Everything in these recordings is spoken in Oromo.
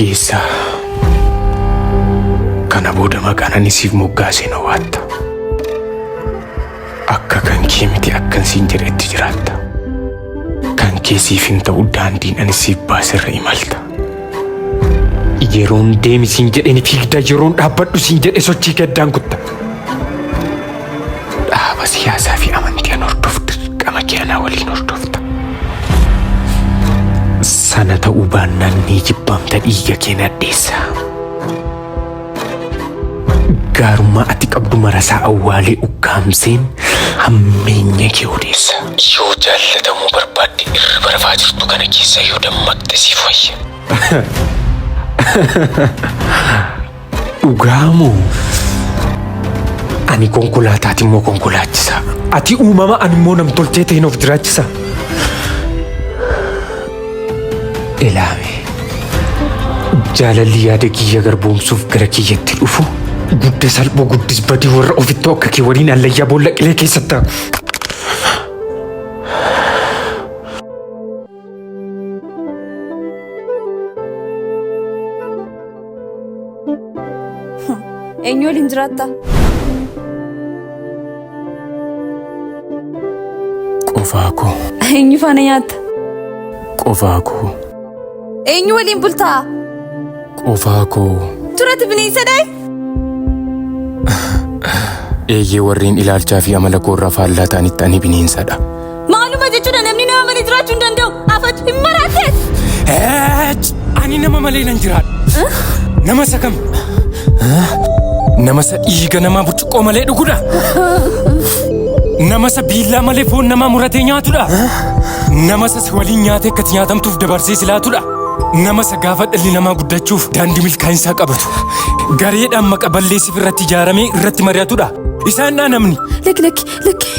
Dhageessaa. Kana booda maqaan ani siif moggaaseen owwaatta. Akka kan kee miti akkan siin jedhetti jiraatta. Kan kee siif hin ta'u daandiin ani siif baaserra imalta. Yeroon deemi siin jedhe ni fiigda yeroon dhaabbadhu siin jedhe sochii gaddaan kutta. Dhaaba siyaasaa fi amantii an hordoftu dirqama kee anaa waliin hordofta. Sana ta'uu baannaan ni jibbamta dhiiga kee nadheessa. Gaarummaa ati qabdu marasaa awwaalee ukkaamseen hammeenya kee odeessa. Yoo jaallatamuu barbaadde irriba rafaa jirtu kana keessa yoo dammaqxe siif wayya. Dhugaa moo? Ani konkolaataati immoo konkolaachisaa. Ati uumama ani immoo namtolchee ta'een of jiraachisa. Ilaame. Jaalalli yaada kiyya garboomsuuf gara kiyyatti dhufu gudda salphoo guddis badii warra ofittoo akka kee waliin allayyaa boolla qilee keessatti hafu. Eenyu waliin jiraatta? Qofaa koo. Eenyu faana nyaatta? Qofaa koo. Eenyu waliin bultaa? Qofaa koo. Turatti bineensa dhayi? Eeyyee warreen ilaalchaa fi amala koo irraa faallaa ta'anitti ani bineensadha. Maaluma jechuudha namni nama malee jiraachuu hin danda'u. Afatu hin maraatte. Ani nama malee nan jiraadha. Nama isa kam? Nama isa dhiiga namaa burcuqqoo malee dhugudha. Nama isa biillaa malee foon namaa muratee nyaatudha. Nama isa si waliin nyaatee akka ati nyaatamtuuf dabarsee si laatudha. Nama isa gaafa dhalli namaa guddachuuf daandii milkaa'insaa qabatu. Gareedhaan maqa balleessiif irratti ijaaramee irratti mari'atudha. Isaan dhaa namni. Lakki lakki lakki.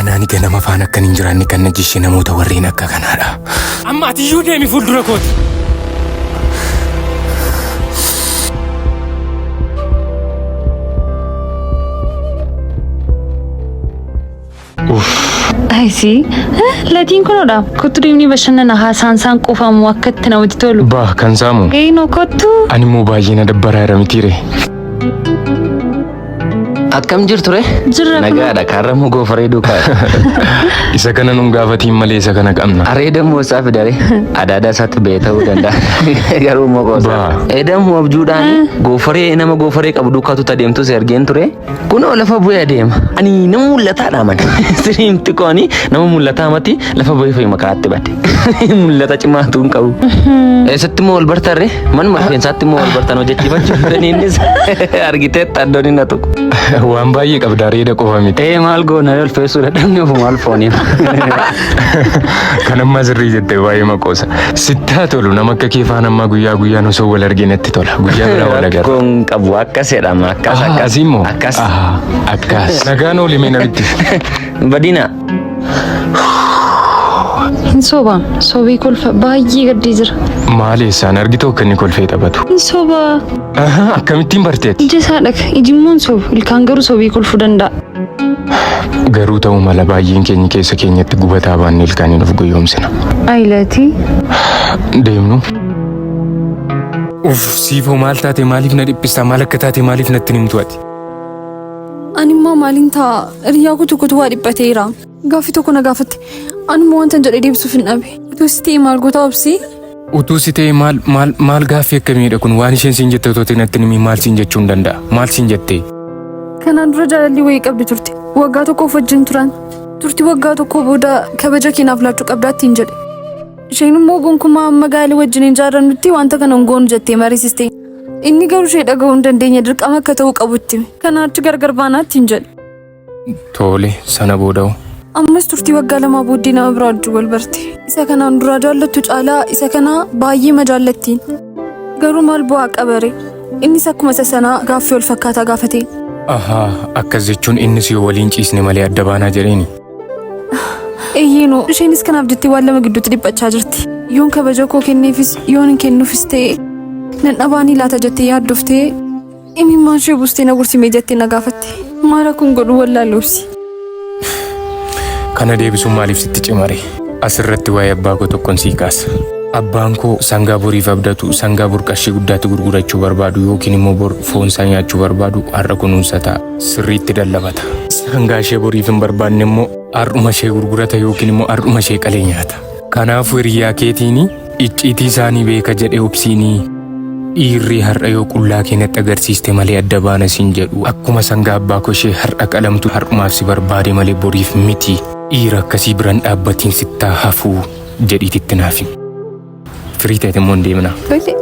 Anaani ganama faana akkan hin jiraanne kan na jishe namoota warreen akka kanaadha. Amma ati iyyuu deemi fuuldura kooti. Ayisii latiin kunoodha. Kottu deemnee bashannana haasaan isaan quufamu akka itti namatti tolu. Bah kan saamu. Eenoo kottu. Ani immoo baay'ee na dabbaraa jira mitiire. Akkam jirtu re? Jirra kunoo. Nagaadha kaarramuu goofaree duukaa. Isa kana nun gaafatiin malee isa kana qabna. Areeda immoo isaa fidare. Adaadaa isaatti ba'ee ta'uu danda'a. Garuu immoo qoosa. Baa. Eedamu abjuudhaan goofaree nama goofaree qabu duukaatu adeemtu si argeen ture. Kunoo lafa bu'ee adeema. Ani nama mul'ataadha man. Siriimti koo ani nama mul'ataa mati lafa bu'ee fayyuma karaatti bade. Mul'ata cimaatu hin qabu. Eessatti immoo wal bartarre? Manuma rifeensaatti immoo wal bartan hojjechiifachuu fedhanii innis argiteetta iddoon inni na tuqu. Waan baay'ee qabda areeda qofa miti. Ee maal goona yoo ulfeessuu dadhabne ofuma ulfooniif. Kan ammaa sirrii jette baay'ee maqoosa. Sitti haa tolu nama akka kee faana ammaa guyyaa guyyaan osoo wal argine natti tola. Guyyaa biraa wal agarra. Rakkoon qabu akkas jedhama akkas akkas. Asii immoo? Akkas. Akkas. Nagaan ooli mee namitti. Badina. Hin soba. Sobee kolfa baay'ee gaddee jira. Maal eessaan argitu akka inni kolfee taphatu? Hin soba. Akkamittiin barteeti? Ija isaa dhaka. Iji immoo hin sobu. Ilkaan garuu sobee kolfuu danda'a. Garuu ta'uu mala baay'een keenya keessa keenyatti gubataa baanne ilkaaniin of goyoomsina. Ayilatii. Deemnu. Uff siifoo maal taate maaliif na dhiphistaa maal akka taate maaliif natti hin himtu ati? Ani immoo maaliin ta'a? Hiriyaa koo tokkotu waa dhiphateera. Gaaffii tokko na gaafatte. Ani immoo wanta jedhee deebisuuf hin dhabe. Utuu si ta'e maal goota obsi? Utuu si ta'e maal maal maal gaaffii akkamiidha kun waan isheen siin jette otoo ta'e natti hin himiin maal siin jechuu hin danda'a maal siin jettee? Kanaan dura jaalalli wayii qabdi turte. Waggaa tokkoof wajjin turan. Turtii waggaa tokkoo booda kabaja kee naaf laachuu qabdaa ittiin jedhe. Isheen immoo gonkumaa amma gaa'ela wajjin hin jaarrannutti wanta kana hin goonu jettee mariisiste. Inni garuu ishee dhaga'uu hin dandeenye dirqama akka ta'uu qabutti hime. Kanaa achi gargar baanaa ittiin jedhe. Tole, sana booda hoo? Ammas turtii waggaa lamaa booddee nama biraa wajjin wal barte. Isa kanaan duraa jaallattu caalaa isa kana baay'eema jaallattiin. Garuu maal bu'aa qaba ree? Innis akkuma isa sanaa gaaffii wal fakkaataa gaafate. Ahaa, akkas jechuun innis yoo waliin ciisne malee adda baanaa jedheeni? Eeyyeenoo, isheenis kanaaf jettee waan lama gidduutti dhiphachaa jirti. Yoon kabaja koo kenneefis yoon hin kennuufis ta'e nan dhabaanii laata jettee yaaddoftee imimmaan ishee buustee na gorsimee jettee na gaafatte. Maal akkan godhu wallaalle obsi. Kana deebisuun maaliif sitti cimare? Asirratti waa'ee abbaa koo tokkon sii kaasa. Abbaan koo sangaa boriif abdatu, sangaa bor qarshii guddaatti gurgurachuu barbaadu yookiin immoo bor foon isaa nyaachuu barbaadu har'a kunuunsata. Sirriitti dallabata. Sangaa ishee boriif hin barbaanne immoo har'uma ishee gurgurata yookiin immoo har'uma ishee qalee nyaata. Kanaafuu hiriyaa keetiin icciitii isaanii beeka jedhe obsiinii dhiirri har'a yoo qullaa kee natti agarsiiste malee adda baana siin jedhu akkuma sangaa abbaa koo ishee har'a qalamtu har'umaaf si barbaade malee boriif miti. Dhiira akkasii biran dhaabbatiin sittaa hafuu jedhiititti naaf himi. Firii ta'e immoo hin deemna. Tole.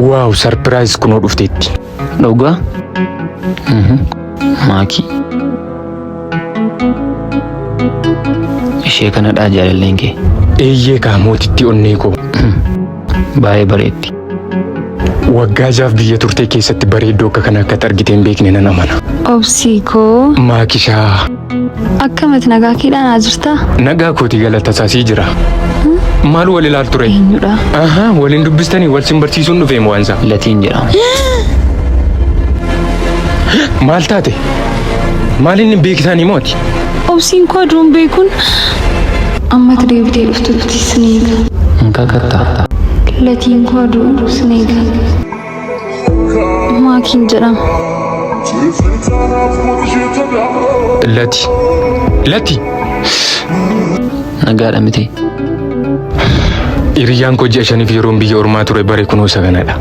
Waaw sarpiraayiz kunoo dhufteetti. Dhugaa? Maakii. Ishee kanadhaa jaalalleen kee. Eeyyee kaa mootittii onnee koo. Baay'ee bareeddi. Waggaa jaaf biyya turtee keessatti bareedduu akka kana akkatti argitee hin beekne nan amana. Obsii koo Maakishaa. Akkamati nagaa keedhaan haa jirtaa? Nagaa kooti galata isaa sii jira. Maal wal ilaaltu ree? Eenyudha? Ahaa waliin dubbistanii wal sin barsiisuun dhufeem waan isaa. Latiin jedhama. Maal taate? Maal inni beektaanii mooti? Obsiin koo aduun beekuun ammati deebitee dhuftutti sin eega. Hin kakattaa? Latiin koo aduun sin eega. Maakiin jedhama. Lati. Lati. Nagaadha miti. Hiriyyaan koo ji'a shaniif yeroon biyya ormaa ture bare kunoo isa kanadha.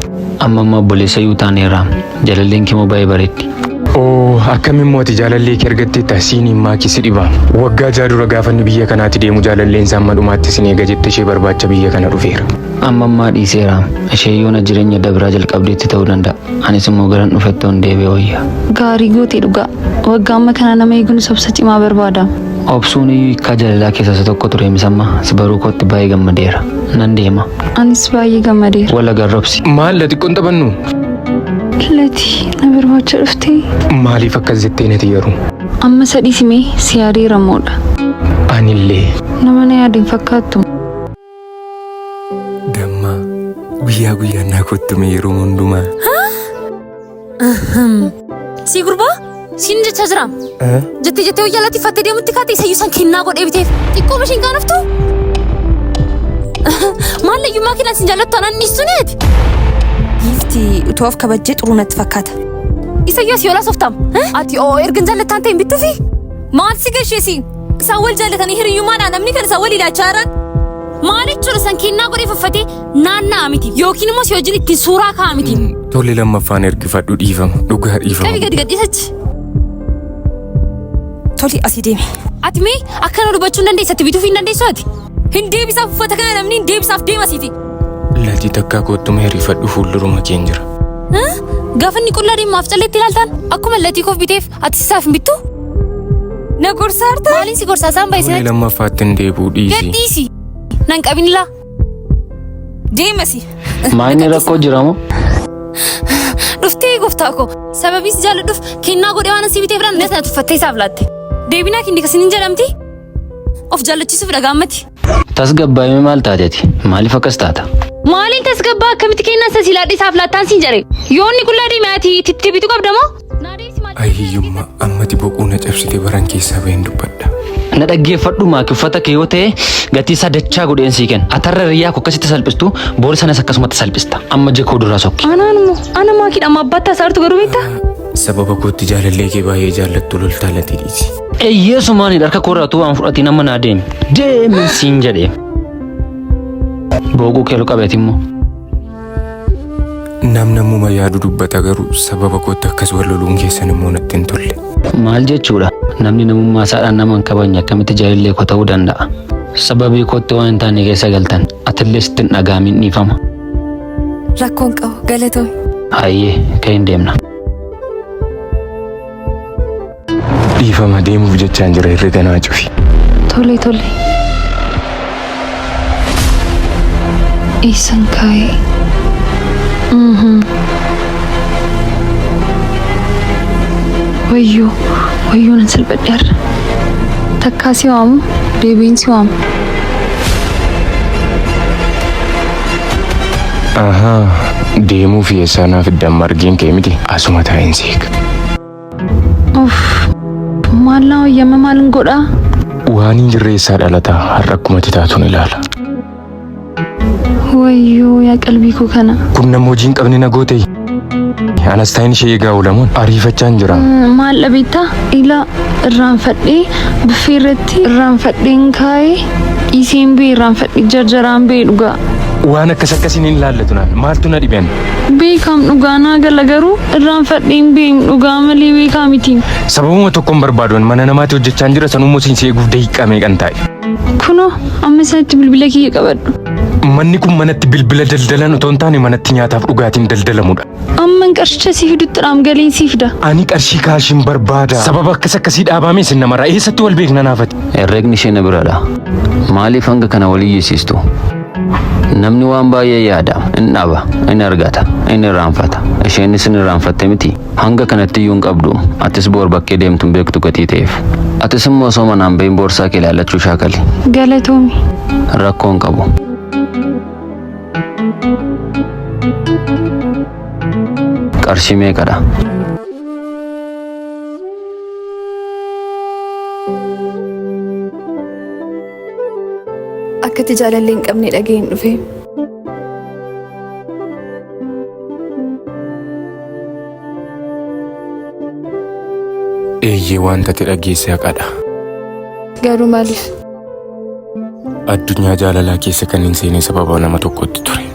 Amma amma obboleessa iyyuu taaneerra. Jalalleen kee immoo baay'ee bareeddi. Oo akkam immoo ati jaalallee kee argatteetta siiniin maakii si dhiba. Waggaa ja'a dura gaafa inni biyya kanaatti deemu jaalalleen isaa amma dhumaatti sin eega jette ishee barbaacha biyya kana dhufeera. Amma ammaa dhiiseera. Ishee yoona jireenya adda biraa jalqabdeetti ta'uu danda'a. Anis immoo garan dhufetti on deebi'e wayya. Gaarii goote dhugaa. Waggaa amma kana nama eeguunis obsa cimaa barbaada. Obsuun iyyuu hiikkaa jaalalaa keessaa isa tokko ture misamma si baruu kootti baay'ee gammadeera. Nan deema. Anis baay'ee gammadeera. Wal agarra obsi. Maal la xiqqoon taphannu? Lati na barbaacha dhuftee? Maaliif akkas jettee nati yeroo? Amma isa dhiisimee si yaadeera moodha. Anillee. Nama na yaade hin fakkaattu. Dammaa guyyaa guyyaan naa kottume yeroo hundumaa. Si gurbaa siin jechaa jira. Jettee jettee wayyaa alatti uffattee deemutti kaate isayyuu san kennaa godhee biteef. Xiqqoo isheen qaanoftu. Maal layyummaa kennaa sin jaallattu anaan dhiistu neeti. Giifti utuu of kabajjee xuruu natti fakkaata. Isayyuu asii olaa softaam. Ati oo erga hin jaallattaan ta'e hin bittufi. Maal si gashee si? Isaan wal jaallatanii hiriyyummaadhaan namni kan isaan wal ilaachaa jiran. Maal jechuudha san kennaa godhee faffatee naanna'a miti yookiin immoo si wajjin ittiin suuraa ka'a miti. Tole lammaffaan ergifadhu dhiifama. Dhugaa dhiifama. Qabi gadi gadhiisachi. Toli asii deemi. Ati mee akkana dubbachuu hin dandeessu ati bituuf hin dandeessu ati. Hin deebisaaf uffata kana namni hin deebisaaf deema siiti. Latii takkaa koottuma hirrifadhu fuulduruma keen jira. Gaafa inni qullaa deemu maaf calleetti ilaaltaan akkuma latii koof biteef ati isaaf hin bittu. Na gorsaa harta? Maaliin si gorsaa isaan Tole baay'isee lammaffaatti hin deebi'u dhiisi. gadhiisi. Nan qabin laa. Deemasi. Maa inni rakkoo jira moo? Dhuftee gooftaa koo sababii si jaalladhuuf kennaa godhee waan si biteef dhaan na tuffattee isaaf laatte. Deebinaa kindi kasin hin jedhamti. Of jaallachiisuuf dhagaammati. Tasgabbaa'ime maal taateeti? Maaliif akkas taata? Maaliin tasgabbaa akkamitti kennaa isa si laadhe isaaf laattaan siin jedhe. Yoo inni qullaa deeme ati itti bituu qabda moo? Ay hiyyummaa ammati boquu na cabsite baran keessaa baheen dubbadha. Na dhaggeeffadhu maaki uffata kee yoo ta'e gatii isaa dachaa godheen sii kenna. Atarra riyaa koo akkasitti salphistu boori sanas akkasumatti salphista. Amma ija koo duraa sokki. Anaan immoo ana maakiidha amma abbaatti hasaartu garuu beektaa? Sababa kootti jaalallee kee baay'ee jaallattu loltaa latii dhiisi. Eeyyee sumaanidha harka koorraa utuu waan fudhatiin amma naa deemi. Deemi siin jedhee. Booquu kee ol qabeeti immoo. Nam namuma yaadu dubbata garuu sababa kootti akkas wal loluun keessan immoo natti hin tolle. Maal jechuudha? Namni namummaa isaadhaan nama hin kabajne akkamitti jaalallee koo ta'uu danda'a? Sababii kootti waan hin taane keessa galtan atillee sitti hin dhaga'amin dhiifama. Rakkoon qabu galatoomi. Hayyee ka'in hin deemna. Dhiifama deemuuf jechaan jira herrega naa cufi. Tole tole. Eessan kaa'ee? Wayyoo wayyoo nan salphadhe har'a. Takkaa si waamu deebiin si waamu. Ahaa deemuuf eessaa naa fiddan margiin kee miti asuma taa'een seeka. Uff maal naa wayyama maalin godhaa? Waan hin jirre eessaa dhalata har'a akkuma ati taatuun ilaala. Wayyoo yaa qalbii koo kana. Kun nama hojii hin qabne na goote. Anas ta'in ishee eegaa oolamuun ariifachaan jira. Maal dhabeettaa? Ilaa irraanfadhee buffee irratti irraanfadheen kaa'ee dhiiseen bee irraanfadhee jarjaraan bee dhugaa. Waan akkas akkasiin hin ilaallatu naan maaltu na dhibeen? Beekaam dhugaa naa gala garuu irraanfadheen beem dhugaa malee beekaa miti. Sababuma tokkoon barbaaduun mana namaatti hojjechaan jira sanummoo siin si eeguuf daqiiqaa meeqan taa'e. Kunoo amma isatti bilbila kiyya qabadhu. Manni kun manatti bilbila daldalan otoo hin taane manatti nyaataaf dhugaatiin daldalamudha. Amman qarshicha sii fidutti dhaam galiin sii fida. Ani qarshii kaashiin barbaada. Sababa akkas akkasii dhaabame isin namarraa eessatti wal beekna naafati? Herregni ishee na biradha. Maaliif hanga kana wal iyyisiistu? Namni waan baay'ee yaada, in dhaba, in argata, in irraanfata. Isheenis in irraanfatte miti. Hanga kanatti iyyuu hin qabdu. Atis boor bakkee deemtu hin beektu gatii ta'eef. Atis immoo osoo manaan bahin boorsaa kee ilaallachuu shaakali. Galatoomi. Rakkoo hin qabu. Qarshii meeqadha? Akka ati jaalallee hin qabne dhaga'een dhufe. Eeyyee wanta ati dhageesse haqadha. Garuu maaliif? Addunyaa jaalalaa keessa kan hin seene sababa nama tokkotti ture.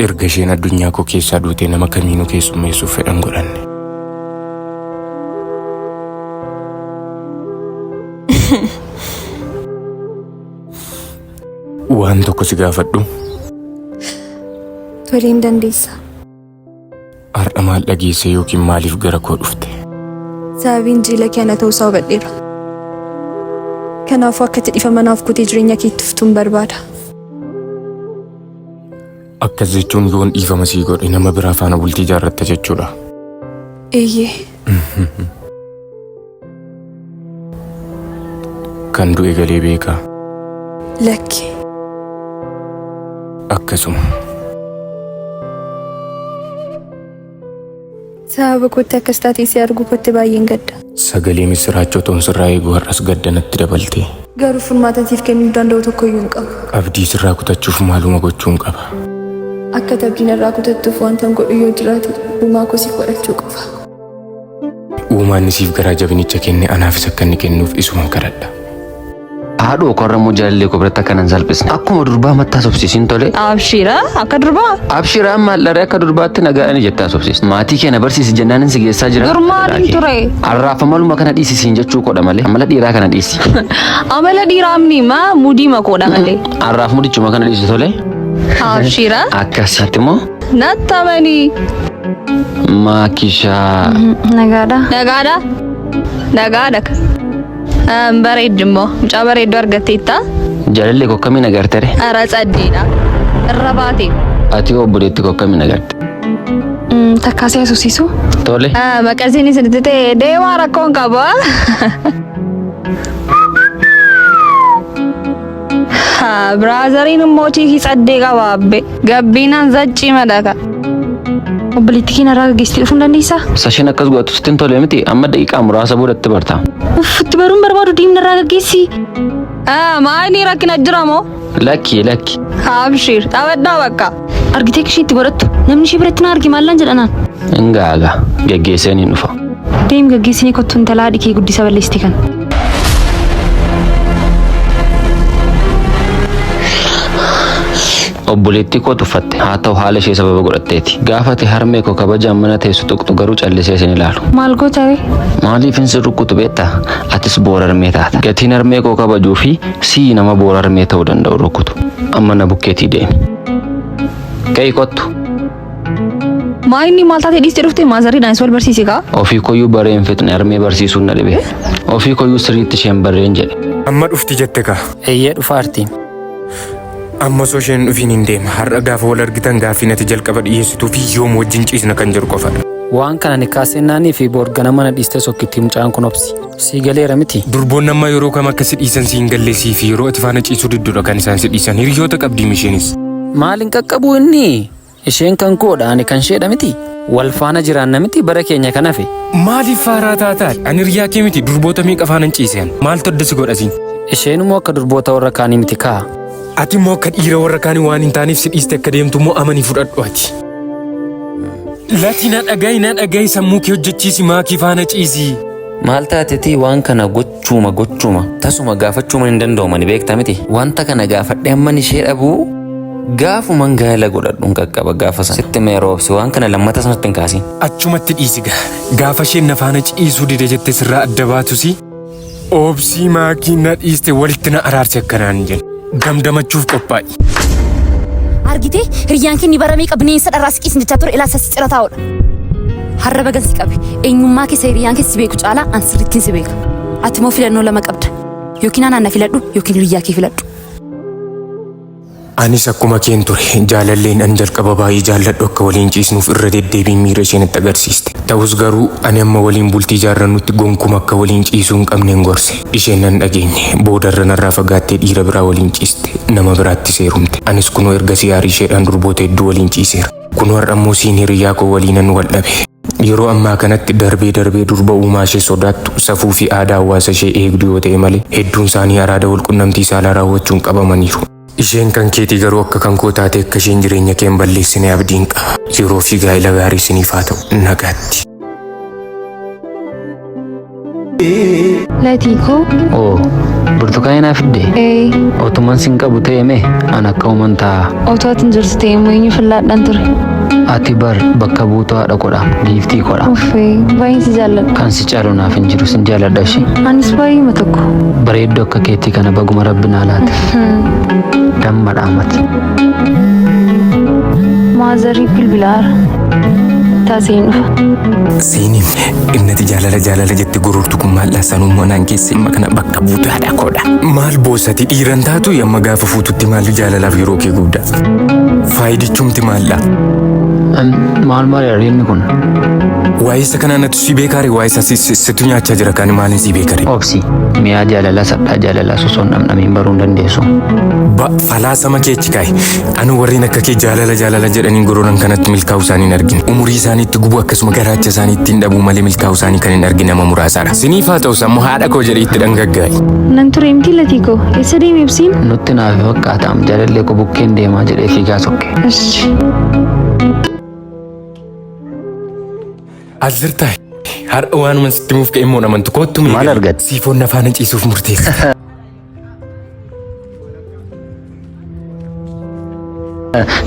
Erga isheen addunyaa koo keessaa duutee nama kamiinuu keessummeessuuf fedhan godhanne. Waan tokko si gaafadhu. Tolee hin dandeessa. Har'a maal dhageesse yookiin maaliif gara koo dhufte? Sababiin jiila kee ana ta'uusaa hubadheera. Kanaafuu akka itti dhiifama naaf gootee jireenya kee itti fuftuun barbaada. Akkas jechuun yoon dhiifama sii godhe nama biraa faana bultii ijaarratta jechuudha. Eeyyee. Kan du'e galee beekaa. Lakki. Akkasuma. Sababa kootti akkas taatee si arguu kootti baay'een gadda. Sagalee missiraachoo toon sirraa eeguu har'as gadda natti dabalte. Garuu furmaata siif kennuu danda'u tokko iyyuu hin qabu. Abdii sirraa kutachuuf maaluma gochuun qaba? Akka ati abdii narraa kutattuuf wantan godhu yoo jiraate uumaa koo siif godhachuu qofa. Uumaan siif garaa jabinicha kenne anaafis akka inni kennuuf isuman kadhadha. Haadhoo korra immoo jaalallee koo biratti akka nan salphisne. Akkuma durbaa mattaa sobsiisin tole. Abshiira akka durbaa. Abshiraa maal dharee akka durbaatti nagaa ani jettaa sobsiis. Maatii kee na barsiisi jennaan si geessaa jira. Dur maaliin ture? Arraaf amaluma kana dhiisisiin jechuu kodha malee. Amala dhiiraa kana dhiisi. Amala dhiiraa amni maa mudii makoodha malee. Arraaf mudichuma kana dhiisi tole. Abshiira. Akkasitti immoo Nattamanii. Maakishaa. Nagaadha. Nagaadha. Nagaadha. Bareeddu immoo mucaa bareedduu argatteetta. Jaalallee koo akkamiin agartere? Ara caddeedha. Irra baate. Ati hoo obboleetti koo akkamiin agarte? Takkaa si haasofsiisu? Tole. Maqasiin isinitti ta'e deemaa rakkoon qabu. Biraazariin immoo chiikii caddee qaba abbe. Gabbiinaan zaccii madaka. Obboleettii kee narraa gaggeessitee dhufuu hin dandeessaa? Sashiin akkas godhatu sitti hin tole miti amma daqiiqaa muraasa boodatti barta. Uff itti baruun barbaadu deemna irraa gaggeessi. Maayinii rakkina jira moo? Lakki lakki. Abshir taphadhaa bakka. Argitee akka isheen itti godhattu namni ishee biratti na arge maallaan jedhanaan. Ingaaga geggeesseen hin dhufa. Deem gaggeessinii kottu intalaa haadhi kee guddisa balleessite kana. Obboleettii koo tuffatte haa ta'u haala ishee sababa godhatteeti. Gaafa ati harmee koo kabajaan mana teessu tuqxu garuu callisee sin ilaalu. Maal goota ree? Maaliif hin si rukkutu beektaa? Atis boora harmee taata. Gatiin harmee koo kabajuu fi sii nama boora harmee ta'uu danda'u rukkutu. Amma na bukkeetii deemi. Ka'ii kottu. Maa inni maal taatee dhiistee dhufte maazariidhaan wal barsiisi kaa? Ofii koyyuu baree hin fixne harmee barsiisuun na dhibe. Ofii koyyuu sirriitti isheen barreen jedhe. Amma dhufti jette kaa. Eeyyee dhufaarti. Amma osoo isheen hin dhufiin hin deema. Har'a gaafa wal argitan gaaffii nati jalqaba dhiyeessituu fi yoom wajjin ciisna kan jedhu qofadha. Waan kana ni kaasennaanii fi boor ganama na dhiistee sokkitti mucaan kun obsi. Sii galeera miti. Durboonni amma yeroo kam akka si dhiisan si hin galle sii fi yeroo ati faana ciisuu diddudha kan isaan si dhiisan hiriyoota qabdiim isheenis. Maal hin qaqqabu inni? Isheen kan koodha ani kan isheedha miti. Wal faana jiraanna miti bara keenya kan hafe. Maaliif faaraa taataa? Ani hiriyaa kee miti durboota meeqa faanan ciise ani. Maaltu adda si godha siin? Isheen immoo akka durboota warra kaanii miti kaa. Ati immoo akka dhiira warra kaanii waan hin taaneef si dhiiste akka deemtu immoo amanii fudhadhu ati. Lati na dhaga'i na dhaga'i sammuu kee hojjechiisi maakii faana ciisi. Maal taatetii waan kana gochuuma gochuuma tasuma gaafachuuma hin danda'u beektaa miti. Wanta kana gaafadhee amman ishee dhabuu gaafuman gaa'ela godhadhuun qaqqaba gaafa sana. Sitti mee roobsi waan kana lammata sanatti hin kaasin. Achumatti dhiisi gaa. Gaafa isheen na faana ciisuu dide jette sirraa adda baatusi. Obsii maakii na dhiiste walitti na araarsi akkanaan hin jenne. Gamdamachuuf qophaa'i. Argitee hiriyyaan kee ni bara meeqa bineensa dharraa si qiisin jechaa ture ilaa si cira taa'udha. Har'a bagan si qabe eenyummaa keessa hiriyyaan kee si beeku caalaa an sirrittiin si beeka. Ati immoo filannoo lama qabda. Yookiin anaan na filadhu yookiin hiriyyaa kee filadhu. Anis akkuma keen ture jaalalleen an jalqaba baay'ee jaalladhu akka waliin ciisnuuf irra deddeebiin miira isheen itti agarsiiste. Ta'us garuu ani amma waliin bultii ijaarrannutti gonkuma akka waliin ciisuu hin qabneen gorse. Isheen nan dhageenye boodarra narraa fagaattee dhiira biraa waliin ciiste nama biraatti seerumte. Anis kunoo ergasii aarii isheedhaan durboota hedduu waliin ciiseera. Kunoo har'a immoo siin hiriyaa koo waliinan wal dhabe. Yeroo ammaa kanatti darbee darbee durba uumaa ishee sodaattu safuu fi aadaa hawaasa ishee eegdu yoo ta'e malee hedduun isaanii araada walqunnamtii saalaa raawwachuun qabamaniiru. Isheen kan keetii garuu akka kan koo taate akka isheen jireenya kee hin balleessine abdiin qaba. Yeroo fi gaa'ela gaarii isiniif haa ta'u. Nagaatti. Latii koo. Oo burtukaanii naa fidde. Ee. Otuman sin qabu ta'e mee an akka uuman ta'a. Otoo ati hin jirtu ta'e immoo eenyu fillaadhaan ture. Ati bar bakka buutuu haadha godha giiftii godha. Uffee baay'een si jaalladha. Kan si caalu naaf hin jiru sin jaalladha ishee. Anis baay'eema tokko. Bareedduu akka keetii kana baguma rabbi naa laate. Damma dhaamati. Maazarii bilbilaara. Taasee hin dhufa. Siiniin innati jaalala jaalala jette gurgurtu kun maal sanummaa naan keessa dhimma kana bakka buutuu haadha koodha. Maal boosati dhiiran taatu amma gaafa fuututti maalli jaalalaaf yeroo kee gubda. Faayidichumti maalla. Maal maal yaadni kun? Waa'ee isa kanaa natu si beekaare waa'ee isa situ nyaachaa jira kan maaliin si beekare. Obsi mi'aa jaalalaa sadhaa jaalalaa osoo hin dhamdhamiin baruu hin dandeessu. Ba falaasama kee achi kaa'i. Ani warreen akka kee jaalala jaalala jedhanii gororan kanatti milkaa'uu isaanii hin argine. Umurii isaaniitti gubuu akkasuma garaacha isaanii ittiin dhabuu malee milkaa'uu isaanii kan hin argine nama muraasaadha. Siniif haa ta'us ammoo haadha koo jedhee itti dhangaggaa'e. Nan ture miti latii koo. Eessa deeme ibsiin? Nutti naaf fakkaataam jaalallee koo bukkeen deemaa jedhee fiigaa sokke. Ishi. As jirtaa? Har'a waanuma sitti muuf ka'e immoo amantu kottu mee. Maal argatte? Siifoon na faana ciisuuf murteessite.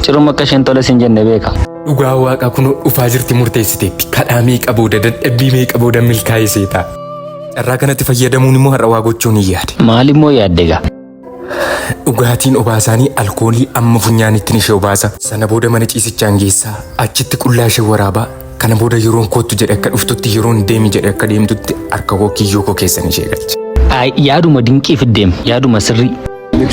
Ciruma akka isheen tole sin jenne beeka. Dhugaa waaqaa kun dhufaa jirti murteessiteetti. Kadhaa meeqa booda dadhabbii meeqa booda milkaa'ee seetaa. Carraa kanatti fayyadamuun immoo har'a waa gochuun hin yaade. Maal immoo yaadde gaa? Dhugaatiin obaasaanii alkoolii amma funyaanittiin ishee obaasa. Sana booda mana ciisichaan geessaa. Achitti qullaa ishee waraabaa. Kana booda yeroon kottu jedhe akka dhuftutti yeroon deemi jedhe akka deemtutti harka koo kiyyoo koo keessan ishee galcha. Ay, yaaduma dinqii fiddeem yaaduma sirrii.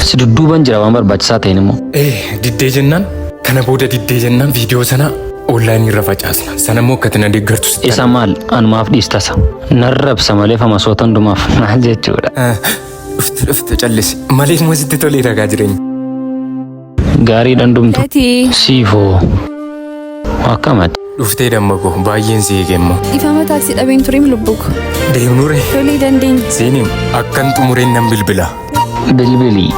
Si dudduuban jira waan barbaachisaa ta'een immoo. Ee diddee jennaan kana booda diddee jennaan viidiyoo sana onlaayinii irra facaasna. Sana immoo akka ati na deeggartu sitti Isa maal anumaaf dhiistasa. Narrabsa malee famasoota hundumaaf maal jechuudha. Dhufte dhufte callisi. Malee immoo sitti tolee ragaa jireenya. Gaarii dhandhumtu. Latii. Siifoo. Akkamati. Dhuftee damma koo baay'een si eege immoo. Ifama taaksii dhabeen tureem lubbuu koo. Deemnure Tolee dandeenya. siiniin akkan xumureen nan bilbila. Bilbilii.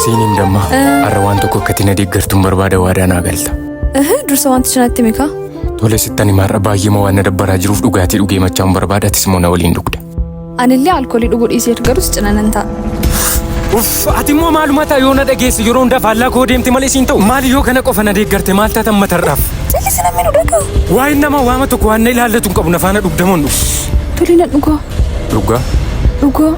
Siiniin damma har'a waan tokko akka ati na deeggartuun barbaada waadaa naa galta. Dursa wanticha natti himi kaa. Tole sittan hima har'a baay'eema waan na dabbaraa jiruuf dhugaatii dhugee machaa'uun barbaada atis immoo na waliin dhugda. Anillee alkoolii dhuguu dhiiseera garuu si cina nan taa'a. Uff ati immoo maaluma ta'a yoo na dhageesse yeroo hundaa faallaa koo deemte malee siin ta'u maali yoo kana qofa na deeggarte maal taatan matarraaf. Callisi namni nu dhaga'a. Waa'een nama waama tokko waan na ilaallatu hin qabu na faana dhugdamoon dhugu. Tole na dhugaa. Dhugaa. Dhugaa.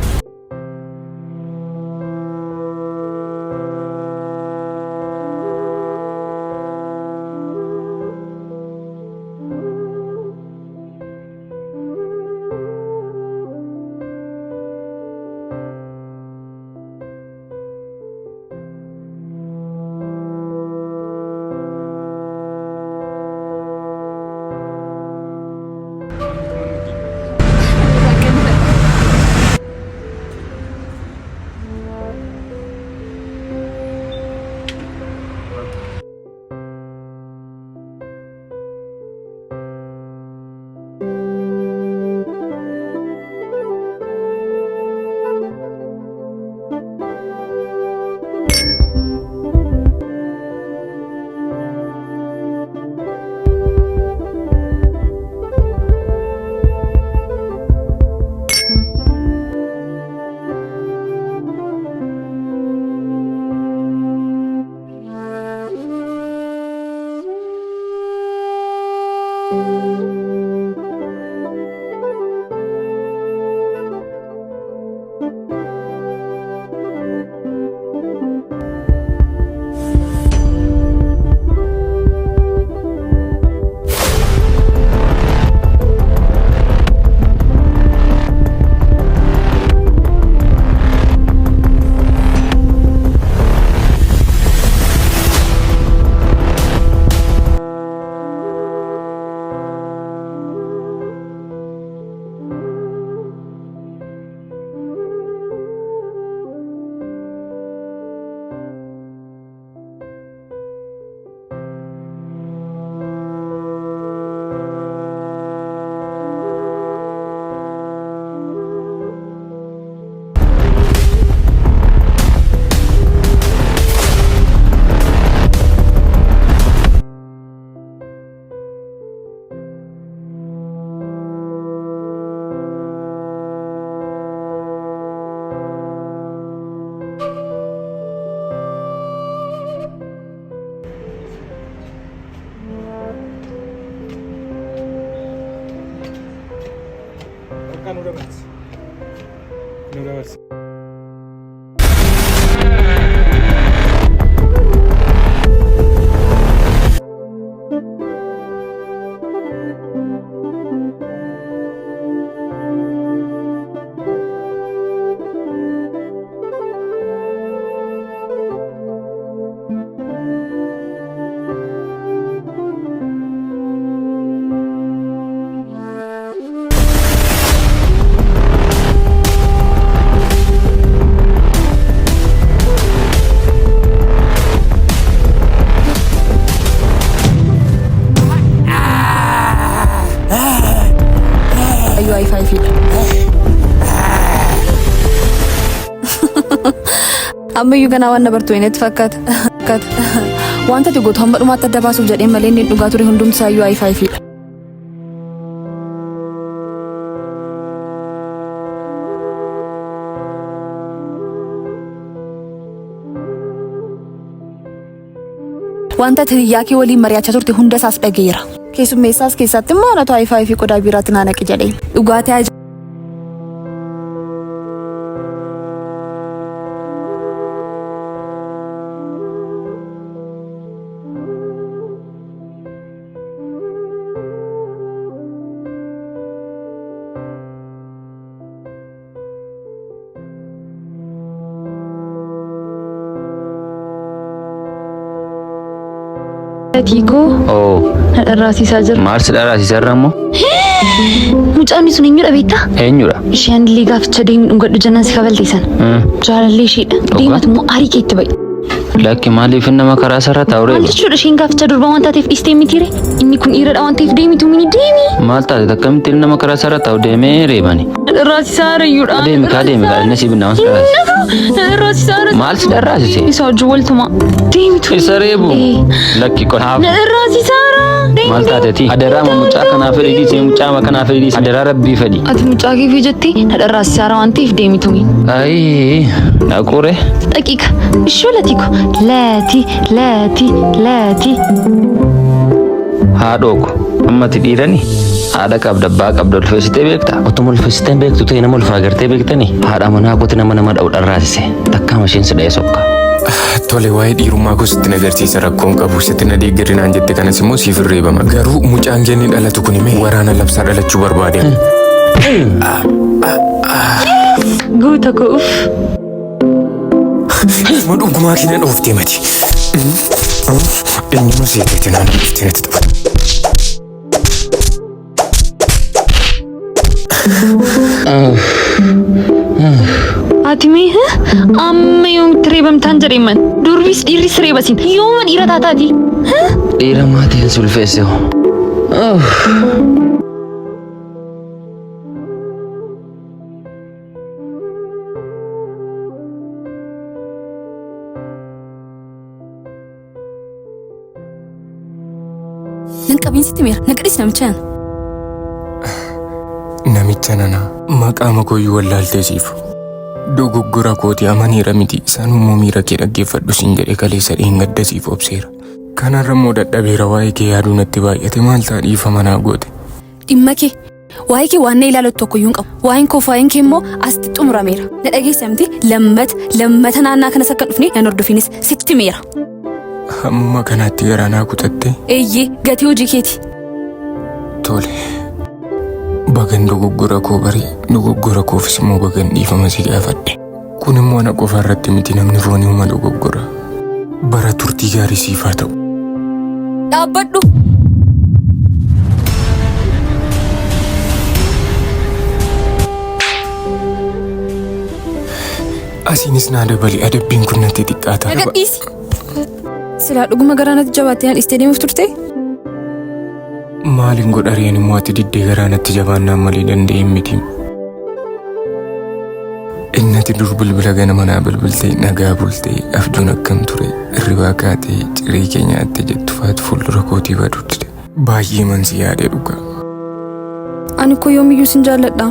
Bakka nu dabarsi. Nu dabarsi. Ayyuu ayi faayifiidha. Ammayyuu ganaa waan na bartu natti fakkaata. Fakkaata. Wanta ati gootu hamma dhumaatti adda baasuuf jedhee malee inni dhugaa ture hundumti isaa iyyuu ayi faayifiidha. Wanta ati hiriyaa kee waliin mari'achaa turte hunda isaas dhageera. Keessummeessaas keessatti immoo anatu ayi fi qodaa biiraatti naa naqi jedheen. Dhugaatii Tiikoo Oo na dharraasisaa jira. maal si dharraasisaa immoo? Mucaan sun eenyudha beektaa? Eenyudha? Isheen illee gaaficha deemi dhungadhu jennaan si kabalte sana. Jaalallee isheedha. Deematu immoo aarii keetti ba'i. Lakki maaliif nama karaa sarara taa'u Maal reeba? jechuudha isheen gaaficha durba waan taateef dhiistee mitiire? Inni kun dhiiradha waan ta'eef deemitu mini deemi. Maal taate akkamitti nama karaa sarara taa'u deemee reebani? Dharraasisaa arayyuudha. Deemi kaa deemi kaa inni si binna waan si dharraasise. Dharraasisaa ara. Maal si dharraasise? Isa wajjin waltuma. Deemitu. Isa reebu? Ee. Lakki qonaaf. Dharraasisaa ara. Deemi. Maal taateeti? Adaraa mucaa kanaa fedhi dhiisee mucaa kanaa fedhi dhiisee adaraa rabbii fedhi. Ati mucaa kee fi jettee na dharraasisaa ara waan ta'eef deemitu mini. Ayii dhaqure. Daqiiqa. Ishoo latiiko. Lati lati lati. Haadhoo ko ammati dhiirani haadha qabda abbaa qabda ulfeessitee beekta. Otuma ulfeessitee hin beektu ta'e nama ulfaa gartee beektani haadha manaa kooti nama nama dha'u dharraasise takkaama isheen si dha'ee sokka. Tole waa'ee dhiirummaa koo sitti agarsiisa rakkoon qabu sitti na deeggarri naan jette kanas immoo siif hin reebama. Garuu mucaan kee inni dhalatu kun himee waraana labsaa dhalachuu barbaade. Guuta koo uff. Ilma dhugumaa kee na dhooftee mati. Eenyuma seeteeti naan dhooftee natti taphata. Ati mee amma yoomitti reebamtaan jedheeman durbis dhiirris reebasin yooma dhiira taataati. Dhiira maatiin si ulfeesse hoo? Nan qabiin sitti meera. Na gadhiisi namicha yana. Namicha nana maqaa makooyyuu wallaaltee siif. Dogoggora kooti amaniira miti sanummoo miira kee dhaggeeffadhu siin jedhe kaleessa dheengadda siif obseera. Kanarra immoo dadhabeera waa'ee kee yaaduu natti baay'ate maal ta'a dhiifama naa goote. Dhimma kee. Waa'ee kee waan na ilaalatu tokkoyyuu hin qabu. Waa'een koo fi waa'een kee immoo asitti xumurameera. Na dhageessa miti lammata lammata naannaa kanas akka hin dhufne nan hordofinis sitti meera. Hammuma kanaatti garaa naa kutatte. Eeyyee gatii hojii keeti. Tole. Bagan dogoggora koo bare dogoggora koofis immoo bagan dhiifama si gaafadhe. Kun immoo ana qofa irratti miti namni foonii uma dogoggora. Bara turtii gaarii siif haa ta'u. Dhaabbadhu. Asiinis naa dabali adabbiin kun natti xiqqaata. Na gadhiisi. Silaa dhuguma garaa natti jabaattee na dhiistee deemuuf turte? Maalin godha reen immoo ati diddee garaa natti jabaannaan malee danda'een miti. Innati dur bilbila ganama naa bilbiltee nagaa bultee abjuun akkam ture hirribaa kaatee ciree kee nyaatte jettu faatu fuuldura kootii baduu dide. Baay'ee man si yaade dhugaa. Ani koo yoomiyyuu sin jaalladha.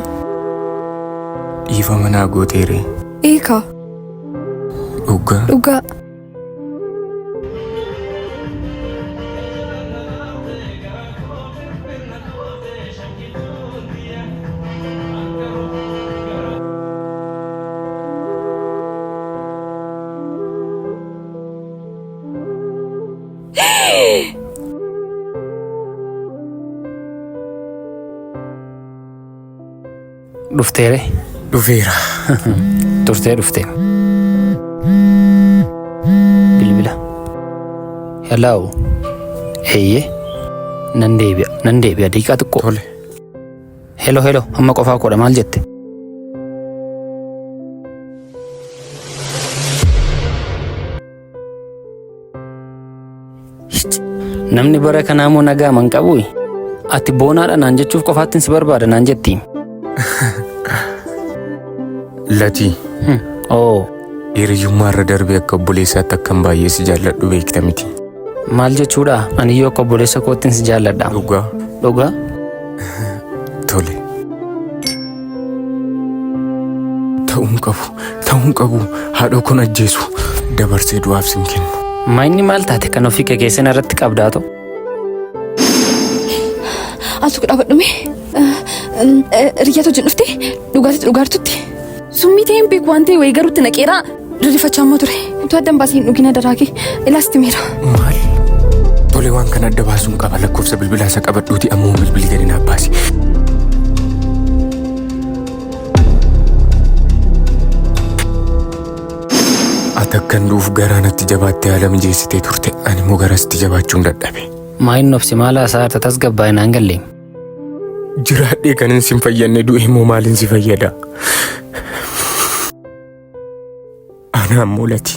Dhiifama naa gooteeree. Eekaa Dhugaa. dhugaa. Dhufteere? Dhufeera. Turtee dhufte. Bilbila. Hello. Eeyyee. Nan deebi'a. Nan deebi'a. Daqiiqaa xiqqoo. Tole. Hello hello. Amma qofaa koodha maal jette? Namni bara kanaa immoo nagaa man qabu. Ati boonaadha naan jechuuf qofaattin si barbaada naan jetti. Latii. Oo. Hiriyyummaa irra darbee akka obboleessaatti akkan baay'ee si jaalladhu beekta miti. Maal jechuudha? Ani iyyuu akka obboleessa koottin si jaalladha. Dhugaa. Dhugaa? Tole. Ta'uun qabu. Ta'uun qabu. Haadhoo kun ajjeesu. Dabarsee du'aaf sin kennu. Mayni maal taate kan ofii kee keessan irratti qabdaatu? Al tokko dhaabadhu mee. Riyyaatu wajjin dhuftee dhugaatiitti dhugaartutti. Summii ta'ee hin beeku waan ta'e wayii garuutti naqeeraa rirrifachaa immoo ture. Utuu addan baasee hin dhugin adaraa kee ilaasti meera. Maal? Tole waan kana adda baasuun qaba lakkoofsa bilbilaa isa qabadhuuti ammoo bilbilii gadi naaf baasi. Ati akkan du'uuf garaa natti jabaattee haala mijeessitee turte ani immoo garaa sitti jabaachuun dadhabe. Maa hin obsi maal haasaa harta tasgabbaa'e naan galle. Jiraadhee kanin sin fayyanne du'e immoo maalin si fayyada? Anaan mulati.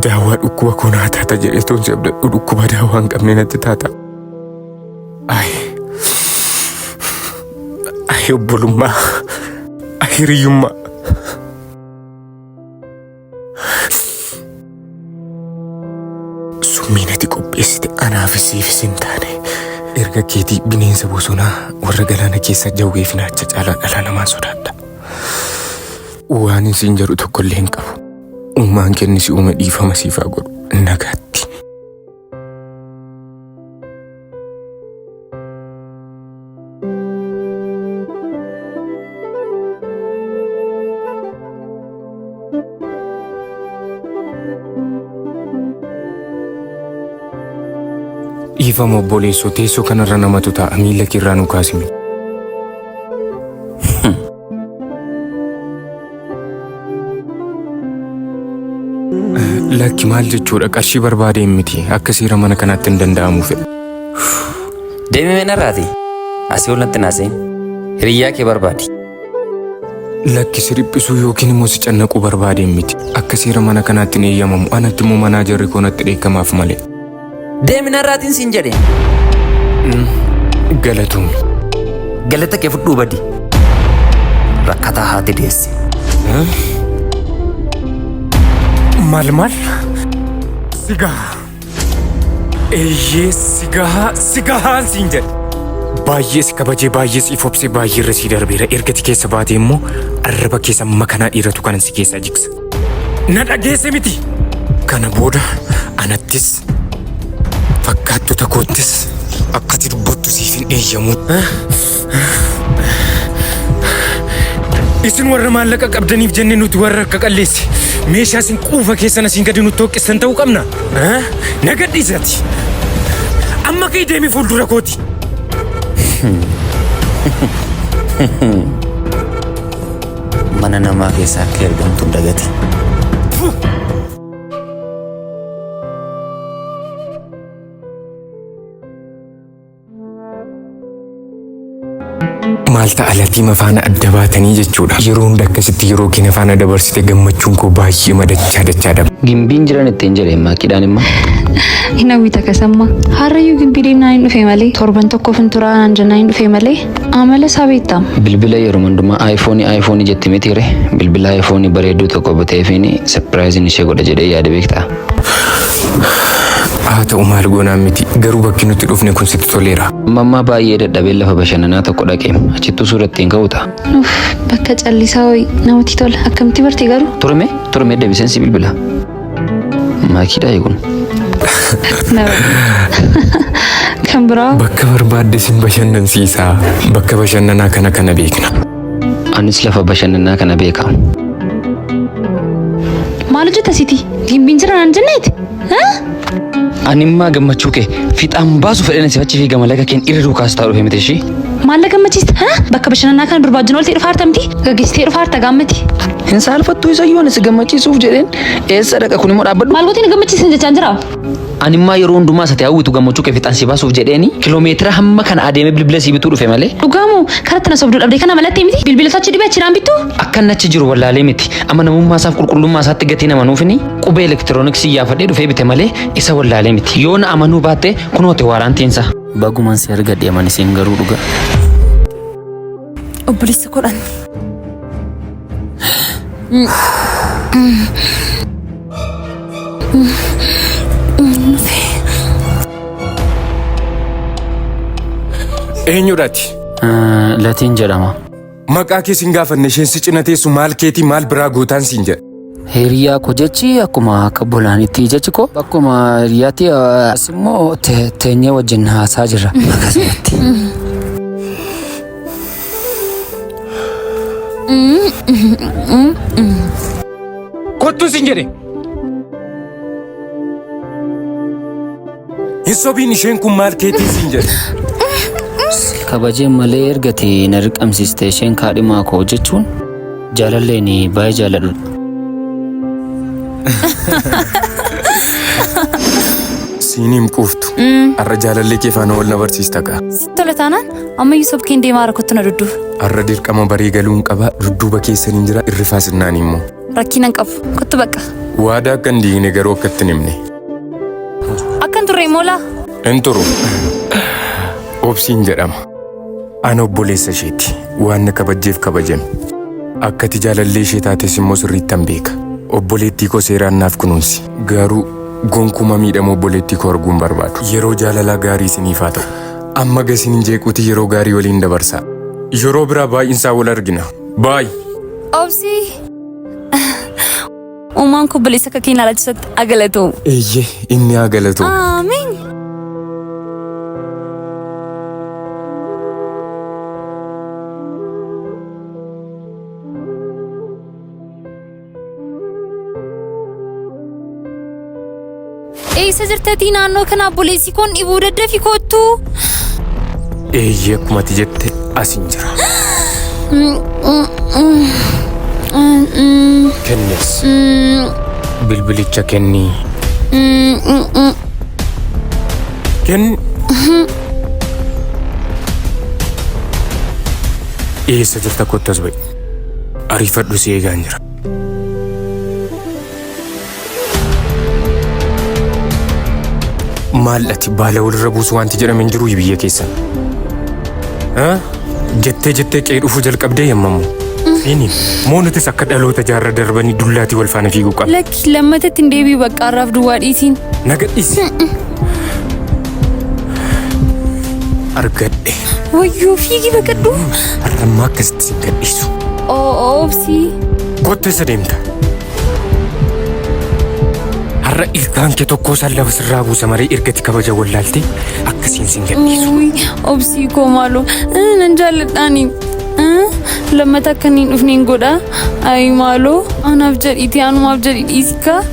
Daawwaa dhukkuba koo naa taata jedhee toon si abdadhu dhukkuba daawwaa hin qabne natti taata. Ayi. Ayi obbolummaa. Ayi hiriyyummaa. Summiin ati qopheessite anaafis siifis hin taane. Erga keetii bineensa bosonaa warra galaana keessa jawwee fi naacha caalaa dhala namaa sodaadha. Waan siin jedhu tokkollee hin qabu. Uumaan kenni si uume dhiifama siif haa godhu. Nagaatti. Dhiifama obboleessoo teessoo kanarra namatu taa'a miila keerraa nu kaasime. Lakki maal jechuudha qarshii barbaadeen miti akka seera mana kanaatti hin danda'amu fedha. Deemi mee narraati. Asii ol natti naaseen. Hiriyyaa kee barbaadi. Lakki si dhiphisuu yookiin immoo si cannaquu barbaadeen miti. Akka seera mana kanaatti hin eeyyamamu. Anatti immoo manaajarri koo natti dheekkamaaf malee. Deemi narraatiin siin jedhe. Galatoomi. Galata kee fudhuu badi. Rakkataa haati deesse. Maal maal? Sigaa. Eeyyee si gahaa si gahaan siin jedhe. Baay'ee si kabajee baay'ee si ifoobsee baay'ee irra si darbeera. Erga ati keessa baatee immoo arraba keessa makanaa dhiiratu kanan si keessaa jigsa. Na dhageesse miti. Kana booda anattis fakkaattota koottis akka ati dubbattu siif hin eeyyamu. Isin warra maallaqa qabdaniif jenne nuti warra harka qalleessi. Meeshaa isin quufa keessan asiin gadi nutti hooqqistan ta'uu qabna. Na gadhiisi ati. Amma ka'ii deemi fuuldura kooti. Mana namaa keessaa akka ergamtu hin dagatin. Maal ta'a latiima faana adda baatanii jechuudha. Yeroo hunda akkasitti yeroo keenya faana dabarsite gammachuun koo baay'ee madachaa dachaa daba. Gimbiin jiran ittiin jedhe maakiidhaan immoo. Hin hawwita kasamma. Har'ayyuu gimbii deemnaan hin dhufe malee torban tokkoof hin turaa naan jennaan hin dhufe malee amala isaa beektaam. Bilbila yeroo hundumaa iPhone iPhone jetti mitiire bilbila iPhone bareedduu tokko biteefiin sapiraayiziin ishee godha jedhee yaade beektaa. Haa ta'u maal goonaan miti garuu bakki nuti dhufne kun sitti toleera. Amma ammaa baay'ee dadhabeen lafa bashannanaa tokko dhaqe achittuu suura ittiin ka'u ta'a. Uff bakka callisaa wayi namatti tola akkamitti barte garuu. Turme turme deebiseen si bilbila. Maakiidhaa kun. Kan biraa. Bakka barbaadde sin bashannansiisa. Bakka bashannanaa kana kana beekna. Anis lafa bashannanaa kana beeka. Maal hojjeta siti? Gimbiin jira naan jenneeti? Ani immaa gammachuu kee fixaan baasu fedhan si achi fiiga malee akka keen irra duukaas taa'u dhufe miti ishii. Maal na gammachiista? Ha? Bakka bashannanaa kana durbaa wajjin ooltee dhufaarta miti? Gaggeessitee dhufaarta gaammati. Hin saalfattuu isayyuu ani si gammachiisuuf jedheen eessa dhaqa kun immoo dhaabbadhu. Maal gootee na gammachiisan jechaan jira? Animmaa yeroo hundumaa isa ta'e hawwitu gammachuu kee fixaan si baasuuf jedheeni kiloomeetira hamma kana adeemee bilbila sii bituu dhufe malee. Dhugaamoo karatti na sobduu dhabdee kana malattee miti? Bilbila achi dhibee achiraan bittuu? Akka inni achi jiru wallaalee miti. Amanamummaa isaaf qulqullummaa isaatti gatii nama nuufini qubee elektirooniksii yaafadhee dhufee bite malee isa wallaalee miti. Yoo na amanuu baatte kunoote waaraantiinsa. Baguman si argadhe aman isiin garuu dhugaa. Obboleessa kodhan. Eenyudhaati? Latiin jedhama. Maqaa kee sin gaafanne isheen si cina teessu maal keetii maal biraa gootaan siin jedha. Hiriyaa koo jechi akkuma akka bolaanitti jechi koo akkuma hiriyaatti as immoo teenyee wajjin haasaa jirra akkasumatti. Kottu sin jedhe. Hin sobiin isheen kun maal keetii siin jedhe. Kabajeen malee ergate na dirqamsiiste isheen kaadhimaa koo jechuun jaalalleen baay'ee jaalladhudha. Siin hin quuftu. Har'a jaalallee kee faana wal na barsiista kaa. Sitti tola taanaan ammayyuu sobkeen deemaa rakkottu na dudduuba. Har'a dirqama barii galuun qaba dudduuba keessan hin jira irrifaa sinnaan immoo. Rakkina hin qabu. Kottu bakka. Waadaa akka hin diigne garuu akka itti hin himne. Akkan turre moolaa. Hin turu. Obsiin jedhama. Ana obboleessa isheeti. Waan na kabajjeef kabajame. Akka ati jaalallee ishee taates immoo sirriittan beeka. Obboleettii koo seeraan naaf kunuunsi. Garuu gonkumaa miidhama obboleettii koo arguu hin barbaadu. Yeroo jaalalaa gaarii isiniif haa ta'u. Amma gasin hin jeequuti yeroo gaarii waliin dabarsaa. Yeroo biraa baay'insaa wal argina. Baay! Obsii. Uumaan koo obboleessa akka kee na laachisatti haa galatoomu. Eeyyee inni haa galatoomu. Aamiin. Eessa jirtatii naannoo kana obboleessi koon dhibuu daddafi kottuu. Eeyyee akkuma ati jette asin jira. Kennis. Bilbilicha kennii. Kenni. Eessa jirta kottu as ba'i. Ariifadhu si eegaan jira. Maal ati baala walirra buusu wanti jedhame hin jiru biyya keessan. Jettee jettee qe'ee dhufuu jalqabdee yammamu. Ini moo nutis akka dhaloota jaarra darbanii dullaatii wal faana fiiguu qabna. Lakki lammata ittiin deebi'u bakka har'aaf duwwaa dhiisiin. Na gadhiisi. Argadhe. Wayyoo fiigi baqadhu. Har'ammaa akkasitti sin gadhiisu. Obsii. Kottu eessa deemta? Har'a ilkaan kee tokkoo isaan lafa sirraa buusa maree ergati kabaja wallaalte akkasiin sin gadhiisu. Uy, Obsii koo maaloo nan jaalladhaani. Lammata akka inni hin dhufne hin godha. Ayi maaloo anaaf jedhiiti anumaaf jedhi dhiisi kaa.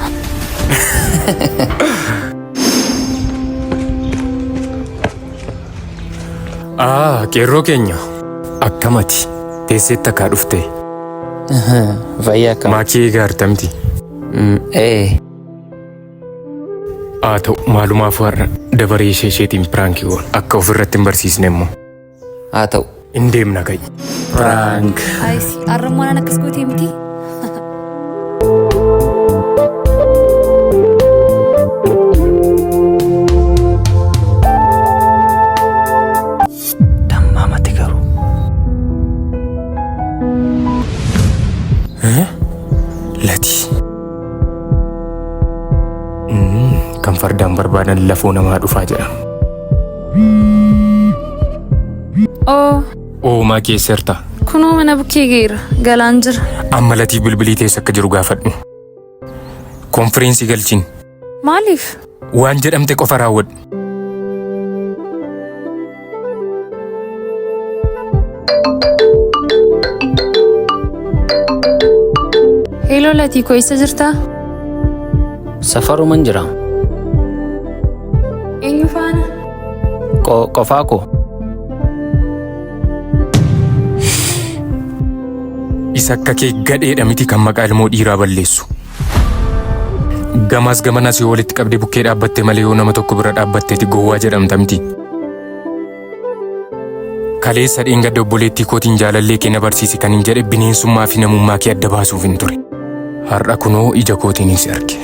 Aa, qeerroo keenya akkamati teesseetti akkaa dhufte. Fayyaa akkam. Maakii eegaa artamti. Ee. Haa ta'u maalumaaf har'a dabaree ishee isheetiin piraankii goona. Akka ofirratti hin barsiisne immoo. Haa ta'u. Hin deemna ga'i. Piraank. Ayisi arrammoo anaan akkas gootee miti. Dammaamatti garuu. Lati. Kan fardaan barbaadan lafoo namaa dhufaa jedha. Oo Oomaa keesserta. kunoo mana bukkee geera galaan jira. Amma latii bilbilii teessa akka jiru gaafadhu. Konfireensii galchiin. Maaliif? Waan jedhamte qofa raawwadhu. Heeloo latii koo eessa jirtaa? Safaruman jira. Eenyu faana? Qofaa koo. Isa akka kee gadheedha miti kan maqaa ilmoo dhiiraa balleessu. Gamaas gamanas yoo walitti qabdee bukkee dhaabbatte malee yoo nama tokko bira dhaabbatteeti gowwaa jedhamta miti. Kaleessa dheengadda obboleettii kootiin jaalallee kee na barsiisi kan hin jedhe bineensummaa fi namummaa kee adda baasuuf hin ture. Har'a kunoo ija kootiin si arge.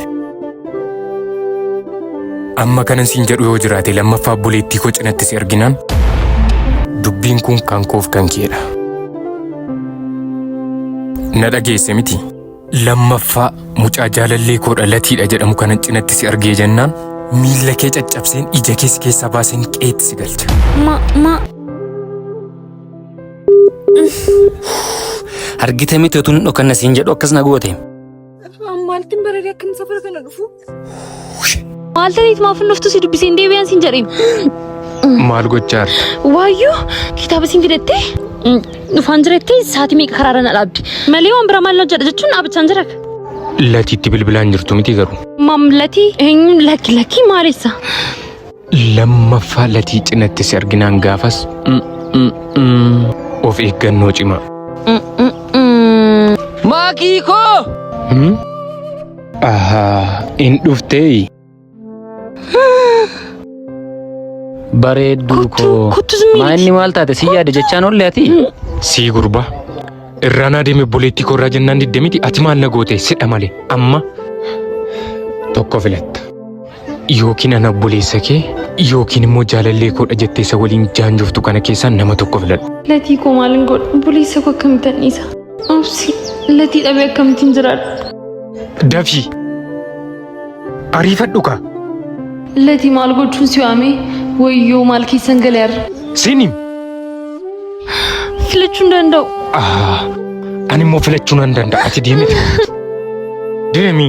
Amma kanan siin jedhu yoo jiraate lammaffaa obboleettii koo cinatti si arginaan dubbiin kun kan koof kan keedha. Na dhageesse miti. Lammaffaa mucaa jaalallee koodha latiidha jedhamu kanan cinatti si argee jennaan miilla kee caccabseen ija kee si keessaa baaseen qeetti si galcha. Ma ma Argite miti utuun dhokanna siin jedhu akkas na goote. Maaltiin bareedee akkam safara kana dhufu? Maal ta'eet maaf hin dhuftu si dubbisee hin deebi'an siin jedheen. Maal gochaa jirta? Waayyoo kitaaba siin fidattee dhufaan jirettee sa'aatii meeqa karaarra na dhaabdi. Malee waan biraa maal hojjedha jechuun dhaabachaan jira. Latiitti bilbilaan jirtu miti garuu. Maam latii eenyu lakki lakki maalessa? Lammaffaa latii cinatti si arginaan gaafas mm, mm, mm, of eeggannoo cimaa. Maakii koo! Hmm? Ahaa, in dhuftee? Bareedduu koo. Kottu zimmi. Maa inni maal taate si yaade jechaan oolle ati? Sii gurbaa. Irraan adeeme obboleettii koo irraa jennaan didde miti ati maal na goote sidha malee amma tokko filatta. Yookiin ana obboleessa kee yookiin immoo jaalallee koodha jettee isa waliin jaanjoftu kana keessaa nama tokko filadhu. Latii koo maalin godha? Obboleessa koo akkamittan dhiisa? Obsi latii dhabee akkamittiin jiraadha? Dafii! Ariifadhu kaa! Latii maal gochuun si waamee? Wayyoo maal keessan gale har'a? Sinim! Filachuu hin danda'u. Ani immoo filachuu nan danda'a. Ati deemi. Deemi.